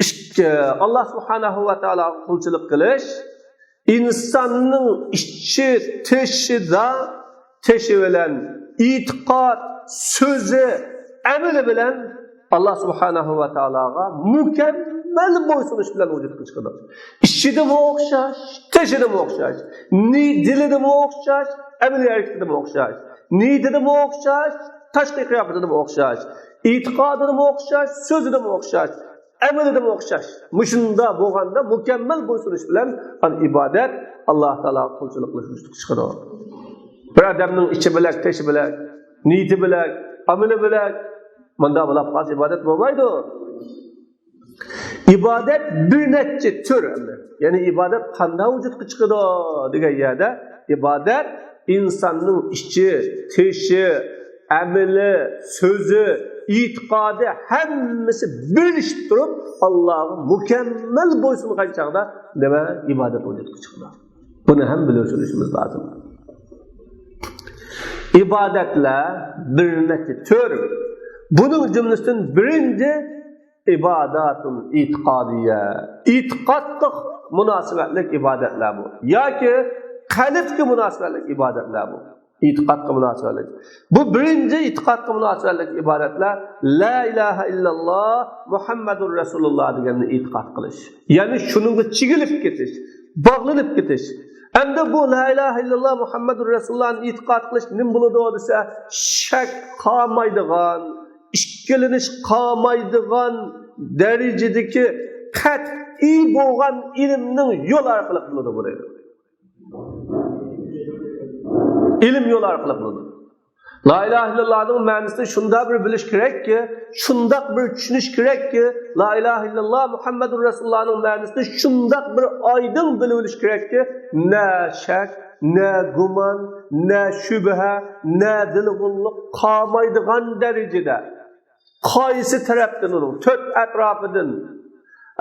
ئىككى، ئاللا سۇبھانەھۇ ۋە تائالاغا قۇلچىلىق قىلىش ئىنساننىڭ ئىچى، تېشىدا، تېشى بىلەن، ئېتىقاد، سۆزى، ئەمىلى بىلەن ئاللا سۇبھانەھۇ ۋە تائالاغا مۇكەممەل بويسۇنۇش بىلەن ۋۇجۇدقا چىقىدۇ. ئىچىدىمۇ ئوخشاش، تېشىدىمۇ ئوخشاش، نى-، دىلىدىمۇ ئوخشاش، ئەمەلىي ھەرىكىتىدىمۇ ئوخشاش، نىيىتىدىمۇ ئوخشاش، تاشقى قىياپىتىدىمۇ ئوخشاش، ئېتىقادىدىمۇ ئوخشاش، سۆزىدىمۇ ئوخشاش، ئەمىلىدىمۇ ئوخشاش. مۇشۇنداق بولغاندا مۇكەممەل بويسۇنۇش بىلەن ئان ئىبادەت ئاللا تائالاغا قۇلچىلىق قىلىش ۋۇجۇدقا چىقىدۇ. بىر ئادەمنىڭ ئىچى بىلەك، تېشى بىلەك، نىيىتى بىلەك، ئەمىلى بىلەك، مۇنداق بولاپ قالسا ئىبادەت بولمايدۇ. ئىبادەت بىر نەچچە تۈر ئەمدى. يەنى ئىبادەت قانداق ۋۇجۇدقا چىقىدۇ دېگەن يەردە، ئىبادەت ئىنساننىڭ ئىچى، تېشى، ئەمىلى، سۆزى، ئېتىقادى ھەممىسى بىرلىشىپ تۇرۇپ، ئاللاغا مۇكەممەل بويسۇنغان چاغدا نېمە؟ ئىبادەت ۋۇجۇدقا چىقىدۇ. بۇنى ھەم بىلىۋېلىشىمىز لازىم. ئىبادەتلەر بىر نەچچە تۈر. بۇنىڭ جۈملىسىدىن بىرىنچى ئىباداتۇن ئېتىقادىيە. ئېتىقادقا مۇناسىۋەتلىك ئىبادەتلەر بۇ. ياكى قەلبكە مۇناسىۋەتلىك ئىبادەتلەر بۇ. ئېتىقادقا مۇناسىۋەتلىك. بۇ بىرىنچى ئېتىقادقا مۇناسىۋەتلىك ئىبادەتلەر لا ئىلاھە ئىللاللا مۇھەممەدۇر رەسۇلۇللا دېگەننى ئېتىقاد قىلىش. يەنى شۇنىڭغا چىگىلىپ كېتىش، باغلىنىپ كېتىش. ئەمدى بۇ لا ئىلاھە ئىللاللا مۇھەممەدۇر رەسۇلۇللانى ئېتىقاد قىلىش نېمە بولىدۇ دېسە، شەك قالمايدىغان، ئىككىلىنىش قالمايدىغان دەرىجىدىكى قەتئىي بولغان ئىلىمنىڭ يولى ئارقىلىق بولىدۇ بۇ دەيدۇ. ئىلىم يولى ئارقىلىق بولىدۇ. لا ئىلاھە ئىللاللانىڭ مەنىسىنى شۇنداق بىر بىلىش كېرەككى، شۇنداق بىر چۈشىنىش كېرەككى، لا ئىلاھە ئىللاللا مۇھەممەدۇر رەسۇلۇللانىڭ مەنىسىنى شۇنداق بىر ئايدىڭ بىلىۋېلىش كېرەككى، نە شەك، نە گۇمان، نە شۈبھە، نە دىلغۇنلۇق قالمايدىغان دەرىجىدە. قايسى تەرەپتىن ئۇنىڭ، تۆت ئەتراپىدىن،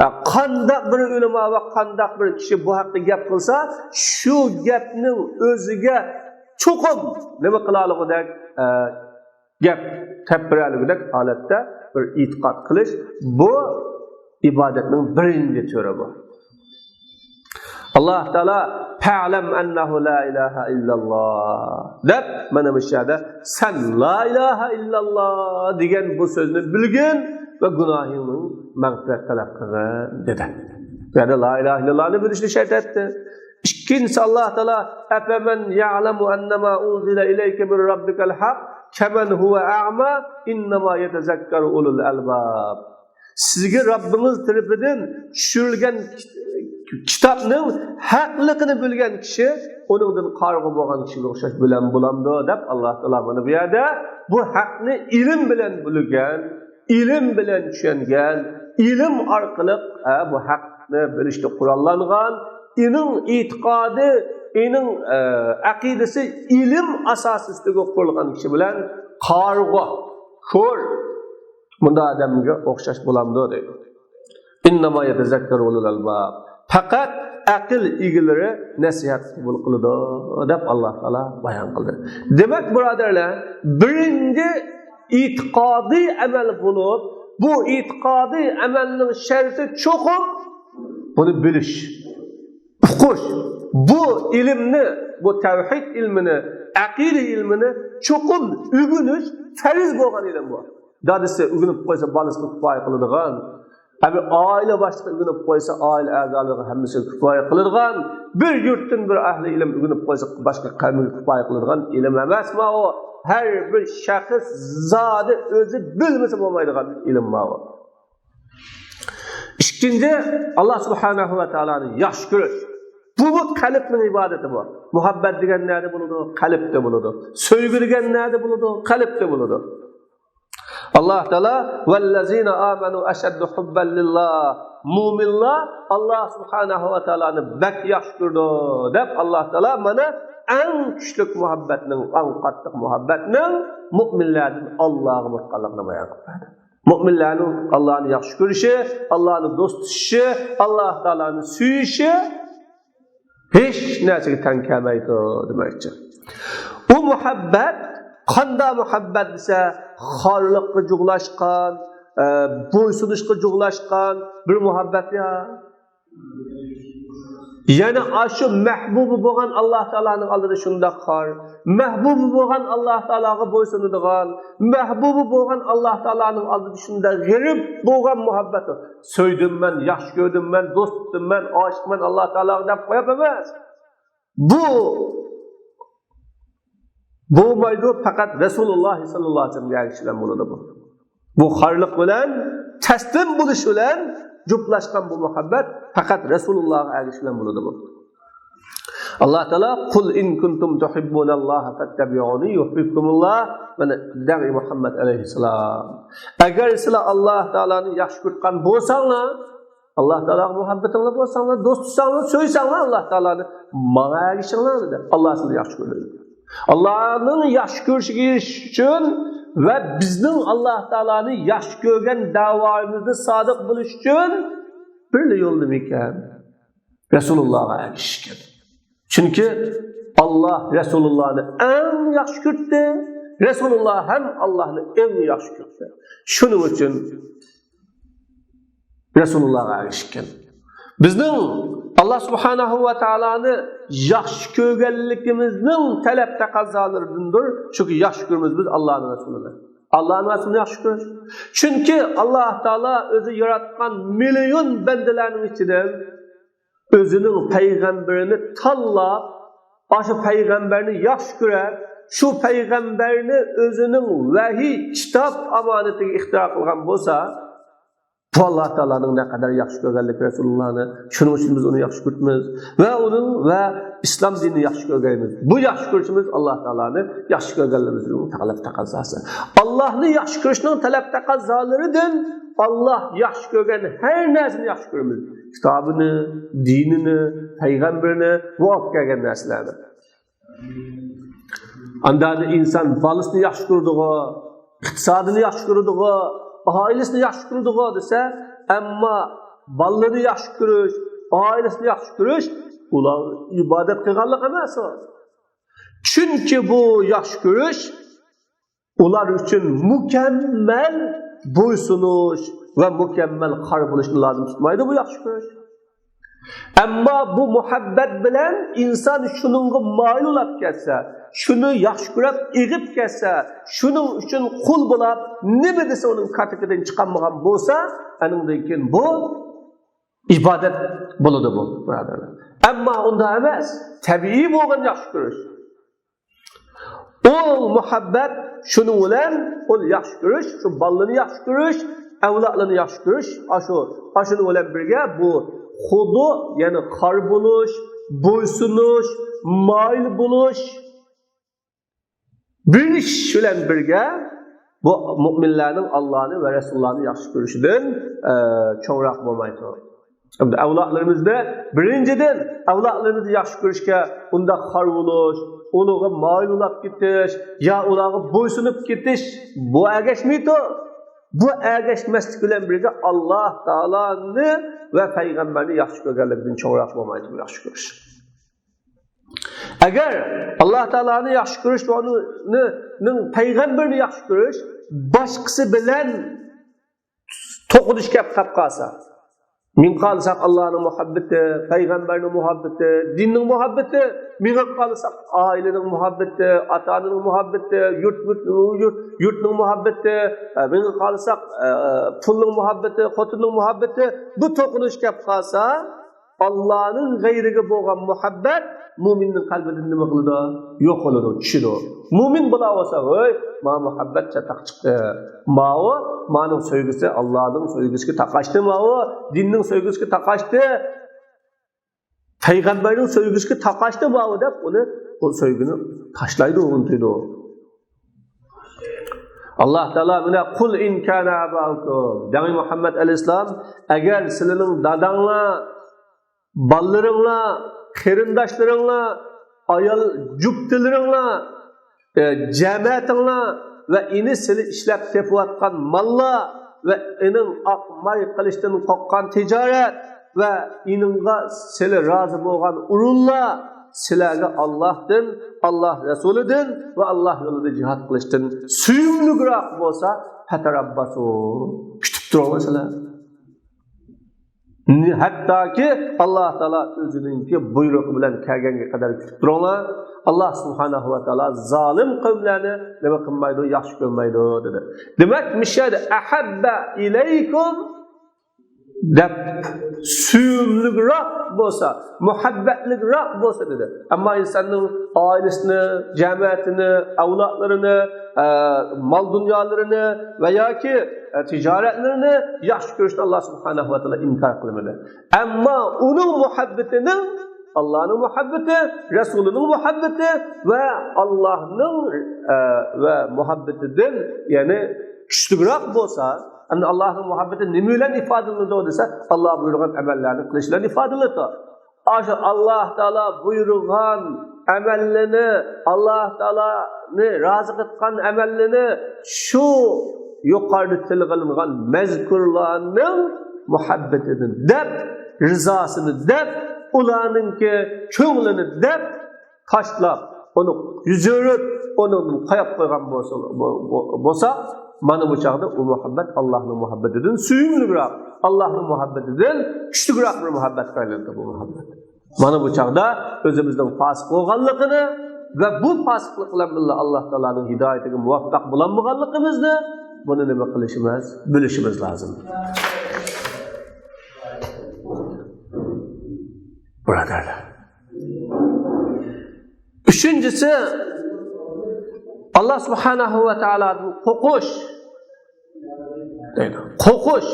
ئە، قانداق بىر ئۆلىما ۋە قانداق بىر كىشى بۇ ھەقتە گەپ قىلسا، شۇ گەپنىڭ ئۆزىگە چوقۇم نېمە قىلالىغۇدەك، ئە، گەپ تېپىپ بېرەلىگۈدەك ھالەتتە بىر ئېتىقاد قىلىش، بۇ ئىبادەتنىڭ بىرىنچى تۈرى بۇ. ئاللاھ تائالا «فاعلم أنه لا إله إلا الله» دەپ، مانا مۇشۇ يەردە «سەن لا ئىلاھە ئىللاللا دېگەن بۇ سۆزنى بىلگىن ۋە گۇناھىڭدىن مەغپىرەت تەلەپ قىلغىن» دېدى. بۇ يەردە لا ئىلاھە ئىللاللانى بىلىشنى شەرت ئەتتى. ئىككىنچىسى، ئاللاھ تائالا «أفمن يعلم أنما أنزل إليك من ربك الحق كمن هو أعمى إنما يتذكر أولو الألباب» سىزگە رەببىڭىز تەرىپىدىن چۈشۈرۈلگەن كىتابنىڭ ھەقلىقىنى بىلگەن كىشى ئۇنىڭدىن قارىغۇ بولغان كىشىگە ئوخشاش بىلەن بولامدۇ دەپ، ئاللاھ تائالا مانا بۇ يەردە بۇ ھەقنى ئىلىم بىلەن بىلگەن، ئىلىم بىلەن چۈشەنگەن، ئىلىم ئارقىلىق، ھە، بۇ ھەقنى بىلىشتە قوراللانغان، ئېنىڭ ئېتىقادى، ئېنىڭ، ئە، ئەقىدىسى ئىلىم ئاساسىدىغا قۇرۇلغان كىشى بىلەن قارىغۇ، كور، مۇنداق ئادەمگە ئوخشاش بولامدۇ دەيدۇ. «إنما يتذكر أولو الألباب» پەقەت ئەقىل ئىگىلىرى نەسىھەت قوبۇل قىلىدۇ دەپ ئاللاھ تائالا بايان قىلدى. دېمەك، بۇرادەرلەر، بىرىنچى ئېتىقادىي ئەمەل بولۇپ، بۇ ئېتىقادىي ئەمەلنىڭ شەرتى چوقۇم بۇنى بىلىش، ئۇقۇش. بۇ ئىلىمنى، بۇ تەۋھىد ئىلمىنى، ئەقىدە ئىلمىنى چوقۇم ئۆگىنىش پەرز بولغان ئىلىم بۇ. دادىسى ئۆگىنىپ قويسا، بالىسىغا كۇپايە قىلىدىغان، ھەم ئائىلە باشلىقى ئۆگىنىپ قويسا، ئائىلە ئەزالىرىغا ھەممىسىگە كۇپايە قىلىدىغان، بىر يۇرتتىن بىر ئەھلى ئىلىم ئۆگىنىپ قويسا، باشقا قەۋمگە كۇپايە قىلىدىغان ئىلىم ئەمەس ماۋۇ. ھەر بىر شەخس زادى ئۆزى بىلمىسە بولمايدىغان ئىلىم ماۋۇ. ئىككىنچى، ئاللاھ سۇبھانەھۇ ۋە تائالانى ياخشى كۆرۈش. بۇمۇ قەلبنىڭ ئىبادىتى بۇ. مۇھەببەت دېگەن نەدە بولىدۇ؟ قەلبتە بولىدۇ. سۆيگۈ دېگەن نەدە بولىدۇ؟ قەلبتە بولىدۇ. ئاللاھ تائالا «والذين آمنوا أشد حبا لله» مۇئمىنلار ئاللاھ سۇبھانەھۇ ۋە تائالانى بەك ياخشى كۆرىدۇ دەپ، ئاللاھ تائالا مانا ئەڭ كۈچلۈك مۇھەببەتنىڭ، ئەڭ قاتتىق مۇھەببەتنىڭ مۇئمىنلەردىن ئاللاھقا بولغانلىقىنى بايان قىلىپ بەردى. مۇئمىنلارنىڭ ئاللاھنى ياخشى كۆرۈشى، ئاللاھنى دوست تۇتۇشى، ئاللاھ تائالانى سۆيۈشى ھېچ نەرسىگە تەڭ كەلمەيدۇ دېمەكچى. ئۇ مۇھەببەت قانداق مۇھەببەت دېسە، خارلىققا جۇغلاشقان، ئە، بويسۇنۇشقا جۇغلاشقان بىر مۇھەببەت يا. يەنى ئاشۇ مەھبۇبى بولغان ئاللاھ تائالانىڭ ئالدىدا شۇنداق خار، مەھبۇبى بولغان ئاللاھ تائالاغا بويسۇنىدىغان، مەھبۇبى بولغان ئاللاھ تائالانىڭ ئالدىدا شۇنداق غېرىب بولغان مۇھەببەت. سۆيدۈم مەن، ياخشى كۆردۈم مەن، دوست تۇتتۇم مەن، ئاشىقمەن ئاللاھ تائالاغا دەپ قويۇپ ئەمەس. بۇ بولمايدۇ، پەقەت رەسۇلۇللاھ سەللەللاھۇ ئەلەيھى ۋەسەللەمگە ئەگىشىش بىلەن بولىدۇ بۇ. بۇ خارلىق بىلەن، تەسلىم بولۇش بىلەن جۈپلەشكەن بۇ مۇھەببەت پەقەت رەسۇلۇللاھقا ئەگىشىش بىلەن بولىدۇ بۇ. ئاللاھ تائالا «قل إن كنتم تحبون الله فاتبعوني يحببكم الله» مانا دەڭ، ئەي مۇھەممەد ئەلەيھىسسالام. ئەگەر سىلەر ئاللاھ تائالانى ياخشى كۆرگەن بولساڭلار، ئاللاھ تائالاغا مۇھەببىتىڭلار بولساڭلار، دوست تۇتساڭلار، سۆيسەڭلار ئاللاھ تائالانى، ماڭا ئەگىشىڭلار دېدى. ئاللاھ سىلەرنى ياخشى كۆرىدۇ. ئاللاھنىڭ ياخشى كۆرۈشىگە ئېرىشىش ئۈچۈن ۋە بىزنىڭ ئاللاھ تائالانى ياخشى كۆرگەن دەۋايىمىزدا سادىق بولۇش ئۈچۈن بىرلا يول نېمىكەن؟ رەسۇلۇللاھقا ئەگىشىش ئىكەن. چۈنكى ئاللاھ رەسۇلۇللاھنى ئەڭ ياخشى كۆردى، رەسۇلۇللاھ ھەم ئاللاھنى ئەڭ ياخشى كۆردى. شۇنىڭ ئۈچۈن رەسۇلۇللاھقا ئەگىشىپ كەل. بىزنىڭ ئاللاھ سۇبھانەھۇ ۋە تائالانى ياخشى كۆرگەنلىكىمىزنىڭ تەلەپ تەقەززالىرىدىندۇر. چۈنكى ياخشى كۆرىمىز بىز ئاللاھنىڭ رەسۇلىنى. ئاللاھنىڭ رەسۇلىنى ياخشى كۆرۈش. چۈنكى ئاللاھ تائالا ئۆزى ياراتقان مىليون بەندىلەرنىڭ ئىچىدىن ئۆزىنىڭ پەيغەمبىرىنى تاللاپ، ئاشۇ پەيغەمبەرنى ياخشى كۆرەر، شۇ پەيغەمبەرنى ئۆزىنىڭ ۋەھىي كىتاب ئامانىتىگە ئىختىيار قىلغان بولسا، بۇ ئاللا تائالانىڭ نەقەدەر ياخشى كۆرگەنلىكى رەسۇلۇللانى، شۇنىڭ ئۈچۈن بىز ئۇنى ياخشى كۆرىمىز ۋە ئۇنىڭ ۋە ئىسلام دىنىنى ياخشى كۆرگەنمىز. بۇ ياخشى كۆرۈشىمىز ئاللا تائالانى ياخشى كۆرگەنلىكىمىزنىڭ تەلەپ تەقەززاسى. ئاللانى ياخشى كۆرۈشنىڭ تەلەپ تەقەززالىرىدىن ئاللا ياخشى كۆرگەن ھەر نەرسىنى ياخشى كۆرىمىز. كىتابىنى، دىنىنى، پەيغەمبىرىنى ۋە ئاپكەلگەن نەرسىلەرنى. ئاندىن ئىنسان بالىسىنى ياخشى كۆرىدىغۇ، ئىقتىسادىنى ياخشى كۆرىدىغۇ، ئائىلىسىنى ياخشى كۆرىدىغۇ دېسە، ئەمما بالىنى ياخشى كۆرۈش، ئائىلىسىنى ياخشى كۆرۈش، ئۇلار ئىبادەت قىلغانلىق ئەمەس ئۇ. چۈنكى بۇ ياخشى كۆرۈش ئۇلار ئۈچۈن مۇكەممەل بويسۇنۇش ۋە مۇكەممەل قار بولۇشنى لازىم تۇتمايدۇ بۇ ياخشى كۆرۈش. ئەمما بۇ مۇھەببەت بىلەن ئىنسان شۇنىڭغا مايىل بولاپ كەتسە، شۇنى ياخشى كۆرۈپ ئېغىپ كەتسە، شۇنىڭ ئۈچۈن قۇل بولاپ، نېمە دېسە ئۇنىڭ كاتىكىدىن چىقالمىغان بولسا، ئەنىڭدىن كېيىن بۇ ئىبادەت بولىدۇ بۇ، بۇرادەرلەر. ئەمما ئۇنداق ئەمەس، تەبىئىي بولغان ياخشى كۆرۈش. ئۇ مۇھەببەت شۇنىڭ بىلەن، ئۇ ياخشى كۆرۈش، شۇ بالىلارنى ياخشى كۆرۈش، ئەۋلادلارنى ياخشى كۆرۈش، ئاشۇ، ئاشۇنىڭ بىلەن بىرگە بۇ خۇدۇ، يەنى قار بولۇش، بويسۇنۇش، مايىل بولۇش، بىر ئىش بىلەن بىرگە بۇ مۇئمىنلارنىڭ ئاللانى ۋە رەسۇللارنى ياخشى كۆرۈشىدىن، ئە، چوڭراق بولمايدۇ. ئەمدى ئەۋلادلىرىمىزنى، بىرىنچىدىن، ئەۋلادلىرىمىزنى ياخشى كۆرۈشكە ئۇنداق خار بولۇش، ئۇلارغا مايىل بولاپ كېتىش يا ئۇلارغا بويسۇنۇپ كېتىش، بۇ ئەگەشمەيدۇ. بۇ ئەگەشمەسلىك بىلەن بىرگە ئاللا تائالانى ۋە پەيغەمبەرنى ياخشى كۆرگەنلىكىدىن چوڭراق بولمايدۇ بۇ ياخشى كۆرۈش. ئەگەر ئاللا تائالانى ياخشى كۆرۈش ۋە ئۇنىڭ، نىڭ پەيغەمبىرىنى ياخشى كۆرۈش باشقىسى بىلەن توقۇنۇش كەپ قاپ قالسا، مېڭىپ قالساق ئاللانىڭ مۇھەببىتى، پەيغەمبەرنىڭ مۇھەببىتى، دىننىڭ مۇھەببىتى، مېڭىپ قالساق ئائىلىنىڭ مۇھەببىتى، ئاتا-ئانىنىڭ مۇھەببىتى، يۇرت، يۇرت، يۇرتنىڭ مۇھەببىتى، مېڭىپ قالساق، ئە، پۇلنىڭ مۇھەببىتى، خوتۇننىڭ مۇھەببىتى، بۇ توقۇنۇش كەپ قالسا، ئاللانىڭ غەيرىگە بولغان مۇھەببەت مۇئمىننىڭ قەلبىدىن نېمە قىلىدۇ؟ يوقىلىدۇ، چۈشىدۇ. مۇئمىن بولاۋالسا، ھوي، ما مۇھەببەت چاتاق چىقتى. ماۋۇ، مانىڭ سۆيگۈسى ئاللانىڭ سۆيگۈسىگە تاقاشتى، ماۋۇ، دىننىڭ سۆيگۈسىگە تاقاشتى، پەيغەمبەرنىڭ سۆيگۈسىگە تاقاشتى، ماۋۇ دەپ ئۇنى، ئۇ سۆيگۈنى تاشلايدۇ، ئۇنتۇيدۇ. ئاللا تائالا مانا، قۇل ئىن كانە ئاباؤكۇم. دەڭ مۇھەممەد ئەلەيھىسسالام، ئەگەر سىلىنىڭ داداڭلار، بالىلىرىڭلار، قېرىنداشلىرىڭلار، ئايال جۈپتىلىرىڭلار، ئە، جەمەتىڭلار ۋە ئېنى سىلى ئىشلەپ تېپىۋاتقان ماللار ۋە ئېنىڭ ئاقماي قېلىشتىن قورققان تىجارەت ۋە ئېنىڭغا سىلى رازى بولغان ئورۇنلار سىلەرگە ئاللاھتىن، ئاللاھ رەسۇلىدىن ۋە ئاللاھ يولىدا جىھاد قىلىشتىن سۆيۈملۈكرەك بولسا، فتربصوا، كۈتۈپ تۇرۇڭلار سىلەر. ھەتتاكى ئاللاھ تائالا ئۆزىنىڭكى بۇيرۇقى بىلەن كەلگەنگە قەدەر كۈتۈپ تۇرۇڭلار. ئاللاھ سۇبھانەھۇ ۋە تائالا زالىم قەۋملەرنى نېمە قىلمايدۇ، ياخشى كۆرمەيدۇ، دېدى. دېمەك، مۇشۇ يەردە ئەھەببە ئىلەيكۇم دەپ سۆيۈملۈكرەك بولسا، مۇھەببەتلىكرەك بولسا دېدى. ئەمما ئىنساننىڭ ئائىلىسىنى، جەمەتىنى، ئەۋلادلىرىنى، ئە، مال-دۇنيالىرىنى ۋە ياكى، ئە، تىجارەتلىرىنى ياخشى كۆرۈشنى ئاللاھ سۇبھانەھۇ ۋە تائالا ئىنكار قىلمىدى. ئەمما ئۇنىڭ مۇھەببىتىنىڭ، ئاللاھنىڭ مۇھەببىتى، رەسۇلىنىڭ مۇھەببىتى ۋە ئاللاھنىڭ، ئە، ۋە مۇھەببىتىدىن، يەنى كۈچلۈكرەك بولسا، ئەمدى ئاللاھنىڭ مۇھەببىتى نېمە بىلەن ئىپادىلىنىدۇ دېسە، ئاللاھ بۇيرۇغان ئەمەللەرنى قىلىش بىلەن ئىپادىلىنىدۇ. ئاشۇ ئاللاھ تائالا بۇيرۇغان ئەمەللىرىنى، ئاللاھ تائالانى رازى قىلغان ئەمەللىرىنى شۇ يۇقىرىدا تىلغا ئېلىنغان مەزكۇرلارنىڭ مۇھەببىتىنى دەپ، رىزاسىنى دەپ، ئۇلارنىڭكى كۆڭلىنى دەپ، تاشلاپ، ئۇنى يۈز ئۆرۈپ، ئۇنى قويۇپ قويغان بولسا، بو-، بو-، بولساق، مانا بۇ چاغدا ئۇ مۇھەببەت ئاللاھنىڭ مۇھەببىتىدىن سۆيۈملۈكرەك، ئاللاھنىڭ مۇھەببىتىدىن كۈچلۈكرەك بىر مۇھەببەتكە ئايلىنىدۇ بۇ مۇھەببەت. مانا بۇ چاغدا ئۆزىمىزنىڭ پاسىق بولغانلىقىنى ۋە بۇ پاسىقلىق بىلەن بىللە ئاللاھ تائالانىڭ ھىدايىتىگە مۇۋەپپەق بولالمىغانلىقىمىزنى، بۇنى نېمە قىلىشىمىز، بىلىشىمىز لازىم. بۇرادەرلەر. ئۈچىنچىسى، ئاللاھ سۇبھانەھۇ ۋە تائالادىن قورقۇش. دەيدۇ. قورقۇش.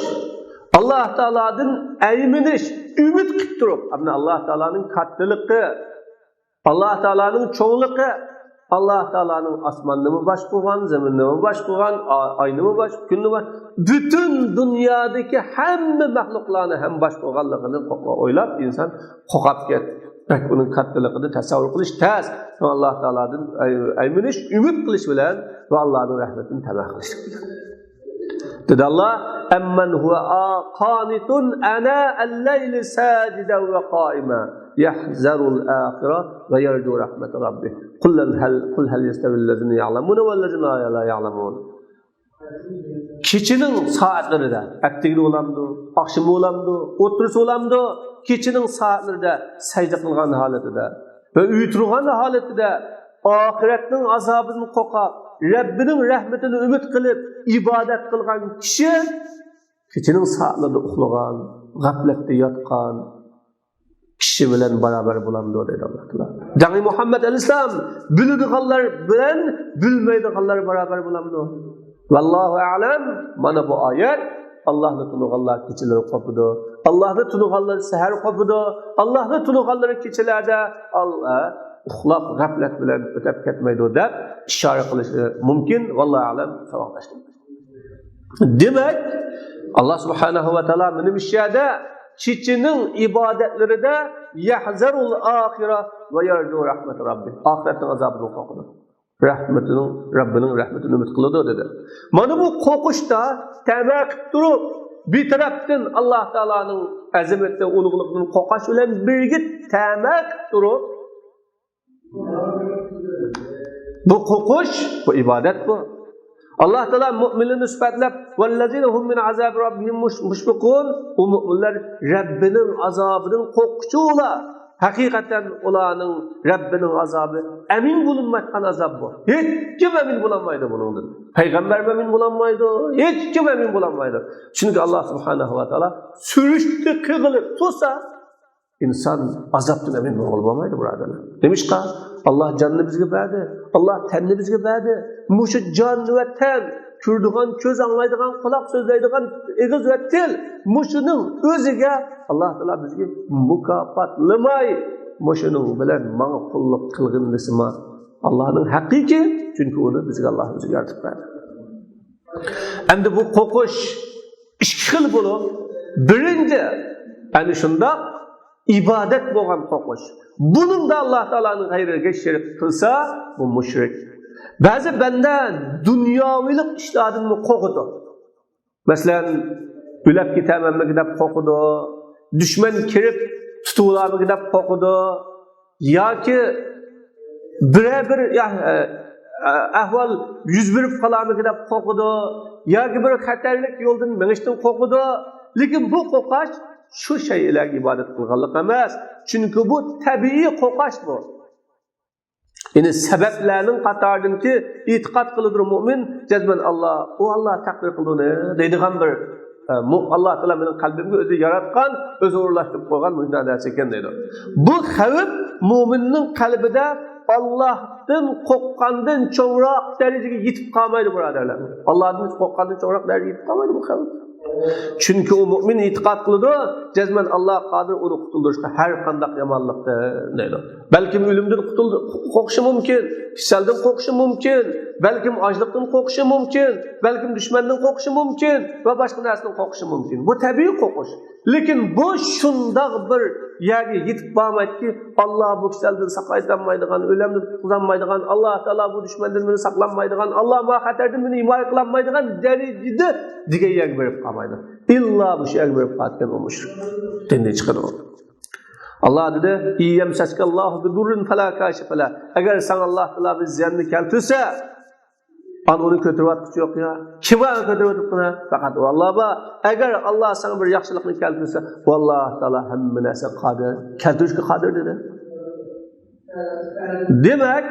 ئاللاھ تائالادىن ئەيمىنىش، ئۈمىد قىلىپ تۇرۇپ، ئەمدى ئاللاھ تائالانىڭ كاتتىلىقى، ئاللاھ تائالانىڭ چوڭلۇقى، ئاللاھ تائالانىڭ ئاسماننىمۇ باش قىلغان، زېمىننىمۇ باش قىلغان، ئا-، ئاينىمۇ باش، كۈننى باش، پۈتۈن دۇنيادىكى ھەممە مەخلۇقلارنى ھەم باش قىلغانلىقىنى قو-، ئويلاپ ئىنسان قورقۇپ كەتتى. بەك ئۇنىڭ كاتتىلىقىنى تەسەۋۋۇر قىلىش تەس. شۇڭا ئاللاھ تائالادىن ئەي-، ئەيمىنىش، ئۈمىد قىلىش بىلەن ۋە ئاللاھنىڭ رەھمىتىنى تەمە قىلىش بىلەن. دېدى ئاللاھ، «ئەممەن ھۇۋە قانىتۇن ئاناء اللَّيْلِ ساجدًا وقائمًا يحذر الآخرة ويرجو رحمة ربه قل هل، قل هل يستوي الذين يعلمون والذين لا يعلمون.» كېچىنىڭ سائەتلىرىدە، ئەتىگىنى بولامدۇ، ئاخشىمى بولامدۇ، ئوتتۇرىسى بولامدۇ، كېچىنىڭ سائەتلىرىدە سەجدە قىلغان ھالىتىدە ۋە ئۆي تۇرغان ھالىتىدە ئاخىرەتنىڭ ئازابىدىن قورقۇپ، رەببىنىڭ رەھمىتىنى ئۈمىد قىلىپ ئىبادەت قىلغان كىشى كېچىنىڭ سائەتلىرىدە ئۇخلىغان، غەپلەتتە ياتقان كىشى بىلەن باراۋەر بولامدۇ دەيدۇ ئاللاھ تائالا. جەڭگى مۇھەممەد ئەلەيھىسسالام، بىلىدىغانلار بىلەن بىلمەيدىغانلار باراۋەر بولامدۇ؟ ۋاللاھۇ ئەلەم، مانا بۇ ئايەت، ئاللاھنى تونۇغانلار كېچىلىرى قوپىدۇ، ئاللاھنى تونۇغانلار سەھەر قوپىدۇ، ئاللاھنى تونۇغانلار كېچىلەردە ئال-، ئە، ئۇخلاپ، غەپلەت بىلەن ئۆتەپ كەتمەيدۇ دەپ ئىشارە قىلىشى مۇمكىن. ۋاللاھۇ ئەلەم، ساۋاقداشلىرىم. دېمەك، ئاللاھ سۇبھانەھۇ ۋە تائالا مانا مۇشۇ يەردە كېچىنىڭ ئىبادەتلىرىدە يەھزەرۇل ئاخىرە ۋە يەرجۇ رەھمەتە رەببى، ئاخىرەتنىڭ ئازابىدىن قورقىدۇ. رەھمىتىنىڭ، رەببىنىڭ رەھمىتىنى ئۈمىد قىلىدۇ دېدى. مانا بۇ قورقۇشتا تەمە قىلىپ تۇرۇپ، بىر تەرەپتىن ئاللاھ تائالانىڭ ئەزىمىتى، ئۇلۇغلۇقىدىن قورقۇش بىلەن بىرگە تەمە قىلىپ تۇرۇپ، بۇ قورقۇش، بۇ ئىبادەت بۇ. ئاللاھ تائالا مۆمىنلەرنى سۈپەتلەپ، «ۋەللەزىنە ھۇم مىن ئازابى رەببىھىم مۇش-، مۇشفىقۇن.» ئۇ مۆمىنلەر رەببىنىڭ ئازابىدىن قورققۇچى ئۇلار. ھەقىقەتەن ئۇلارنىڭ رەببىنىڭ ئازابى ئەمىن بولۇنمايدىغان ئازاب بۇ. ھېچكىم ئەمىن بولالمايدۇ بۇنىڭدىن. پەيغەمبەرمۇ ئەمىن بولالمايدۇ، ھېچكىم ئەمىن بولالمايدۇ. چۈنكى ئاللاھ سۇبھانەھۇ ۋە تائالا سۈرۈشتە قىغىلىپ تۇرسا، ئىنسان ئازابتىن ئەمىن بولغىلى بولمايدۇ، بۇرادەرلەر. نېمىشقا؟ ئاللاھ جاننى بىزگە بەردى. ئاللاھ تەننى بىزگە بەردى. مۇشۇ جان ۋە تەن، كۆرىدىغان كۆز، ئاڭلايدىغان قۇلاق، سۆزلەيدىغان ئېغىز ۋە تىل، مۇشۇنىڭ ئۆزىگە ئاللاھ تائالا بىزگە مۇكاپاتلىماي، مۇشۇنىڭ بىلەن ماڭا قۇللۇق قىلغىن دېسىما، ئاللاھنىڭ ھەققىكى، چۈنكى ئۇنى بىزگە ئاللاھ ئۆزى يارىتىپ بەردى. ئەمدى بۇ قورقۇش ئىككى خىل بولۇپ، بىرىنچى، ئەنە شۇنداق ئىبادەت بولغان قورقۇش. بۇنىڭدا ئاللاھ تائالانىڭ غەيرىگە شېرىك قىلسا، بۇ مۇشرىك. بەزى بەندە دۇنياۋىلىق ئىشلاردىنمۇ قورقىدۇ. مەسىلەن، ئۆلۈپ كېتەرمەنمىكىن دەپ قورقىدۇ. دۈشمەن كىرىپ تۇتۇۋالارمىكىن دەپ قورقىدۇ. ياكى بىرەر بىر، يا، ئە، ئە، ئەھۋال يۈز بېرىپ قالارمىكىن دەپ قورقىدۇ، ياكى بىر خەتەرلىك يولدىن مېڭىشتىن قورقىدۇ. لېكىن بۇ قورقۇش شۇ شەيئىلەرگە ئىبادەت قىلغانلىق ئەمەس، چۈنكى بۇ تەبىئىي قورقۇش بۇ. يەنى سەۋەبلەرنىڭ قاتارىدىنكى، ئېتىقاد قىلىدۇ مۆمىن، جەزمەن ئاللاھ، ئۇ ئاللاھ تەقدىر قىلدى ئۇنى دەيدىغان بىر، ئە، مۇ-، ئاللاھ تائالا مېنىڭ قەلبىمگە ئۆزى ياراتقان، ئۆزى ئورۇنلاشتۇرۇپ قويغان مۇشۇنداق نەرسە ئىكەن دەيدۇ. بۇ خەۋپ مۆمىننىڭ قەلبىدە ئاللاھتىن قورققاندىن چوڭراق دەرىجىگە يېتىپ قالمايدۇ، بۇرادەرلەر. ئاللاھتىن قورققاندىن چوڭراق دەرىجىگە يېتىپ قالمايدۇ بۇ خەۋپ. چۈنكى ئۇ مۆمىن ئېتىقاد قىلىدۇ، جەزمەن ئاللاھ قادىر ئۇنى قۇتۇلدۇرۇشقا ھەر قانداق يامانلىقتىن دەيدۇ. بەلكىم ئۆلۈمدىن قۇتۇل-، قورقۇشى مۇمكىن، كېسەلدىن قورقۇشى مۇمكىن، بەلكىم ئاچلىقتىن قورقۇشى مۇمكىن، بەلكىم دۈشمەندىن قورقۇشى مۇمكىن ۋە باشقا نەرسىدىن قورقۇشى مۇمكىن. بۇ تەبىئىي قورقۇش. لېكىن بۇ شۇنداق بىر يەرگە يېتىپ بارمايدۇكى، ئاللاھ بۇ كېسەلدىن ساقايتالمايدىغان، ئۆلۈمدىن قۇتقۇزالمايدىغان، ئاللاھ تائالا بۇ دۈشمەندىن مېنى ساقلانمايدىغان، ئاللاھ ما خەتەردىن مېنى ھىمايە قىلالمايدىغان دەرىجىدە دېگەن يەرگە بېرىپ قالمايدۇ. ئىللا مۇشۇ يەرگە بېرىپ قالىدىكەن ئۇ مۇشرىك. دىندىن چىقىدۇ. ئاللاھ دېدى، «ئىن يەمسەسكەللاھۇ بىدۇررىن فەلا كاشىفە لەھ.» ئەگەر ساڭا ئاللاھ تائالا بىر زىياننى كەلتۈرسە، ئانا ئۇنى كۆتۈرۈۋاتقۇچى يوق يا. كىم ئۇنى كۆتۈرۈۋېتىپ تۇرار؟ پەقەت ئۇ ئاللاھ بار. ئەگەر ئاللاھ ساڭا بىر ياخشىلىقنى كەلتۈرسە، ئۇ ئاللاھ تائالا ھەممە نەرسىگە قادىر، كەلتۈرۈشكە قادىر دېدى. دېمەك،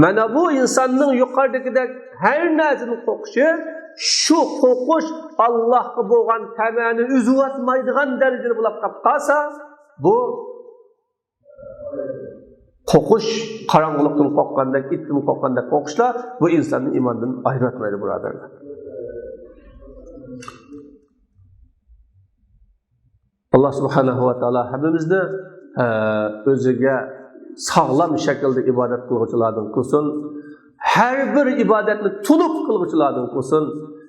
مانا بۇ ئىنساننىڭ يۇقىرىدىكىدەك ھەر نەرسىدىن قورقۇشى، شۇ قورقۇش ئاللاھقا بولغان تەمەنى ئۈزۈۋەتمەيدىغان دەرىجىدە بولۇپ قالىپ قالسا، بۇ قورقۇش، قاراڭغۇلۇقتىن قورققاندەك، ئىتتىن قورققاندەك قورقۇشلار بۇ ئىنساننى ئىماندىن ئايرىۋەتمەيدۇ، بۇرادەرلەر. ئاللا سۇبھانەھۇ ۋە تائالا ھەممىمىزنى، ئە، ئۆزىگە ساغلام شەكىلدە ئىبادەت قىلغۇچىلاردىن قىلسۇن. ھەر بىر ئىبادەتنى تونۇپ قىلغۇچىلاردىن قىلسۇن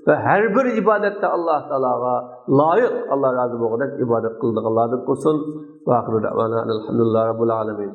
ۋە ھەر بىر ئىبادەتتە ئاللا تائالاغا لايىق، ئاللا رازى بولغۇدەك ئىبادەت قىلىدىغانلاردىن قىلسۇن. ۋە ئاخىرۇ دەئۋانا ئەنىل ھەمدۇلىللاھى رەببىل ئالەمىن.